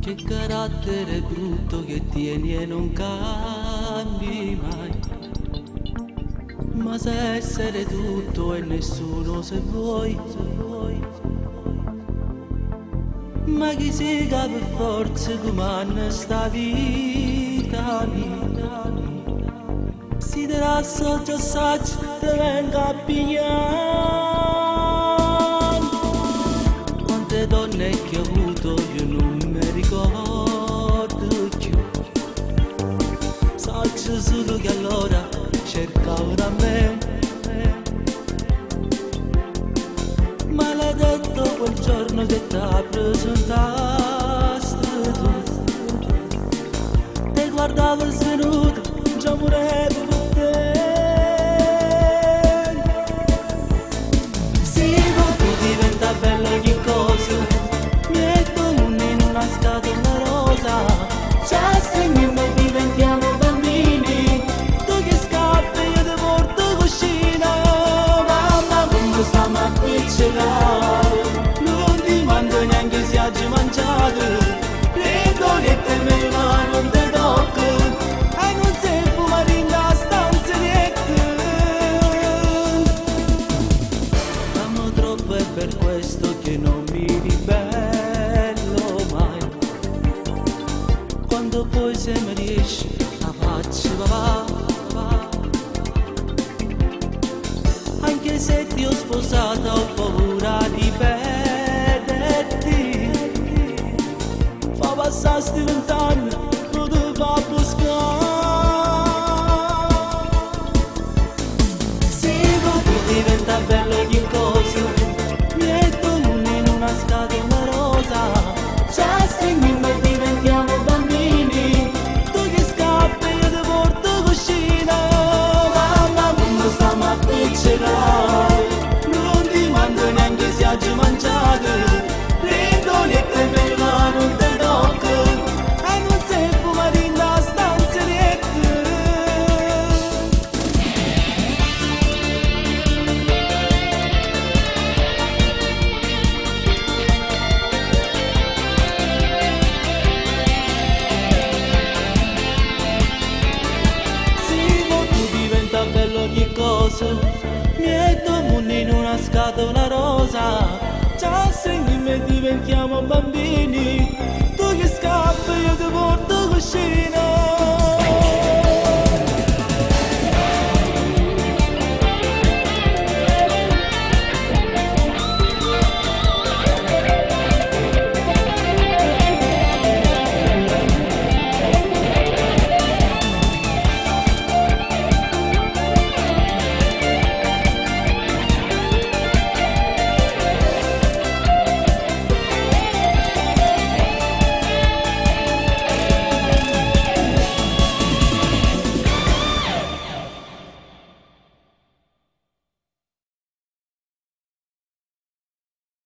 Che carattere brutto che tieni e non cambi mai. Ma se essere tutto e nessuno se vuoi, se vuoi. Ma chi si che per forza comanda sta vita mia? Si te la so già saggio, te vengo a pigliare. Quante donne che ho avuto io non mi ricordo più. Saccio solo che allora cercavo da me. Maledetto quel giorno che t'ha presentato tu. Te guardavo svenuto, già morevo per te. Se tu diventa bella ogni cosa, metto un in una scatola rosa. Ci stringiamo e diventiamo bambini. Tu che scappi io ti porto cucina. Mamma come stiamo a piccicare, non ti mando neanche se oggi mangiato. Le donette me ma non ti tocco e non si fuma in la stanza di letto. Amo troppo e per questo che non mi ribello mai. Quando poi se mi riesci la faccio papà. Anche se ti ho sposata ho paura di perderti. Fa passare sti vent'anni, non ti fa buscare. Se tu diventa bello ogni cosa, metto un in una scatola rosa. Ci stringiamo e diventiamo bambini. Tu che scappi io ti porto cucina. Mamma come stiamo a piccicare, non ti mando neanche se oggi mangiato. Le donette me ma non ti tocco e non si fuma in la stanza di letto. Se tu diventa bello ogni cosa,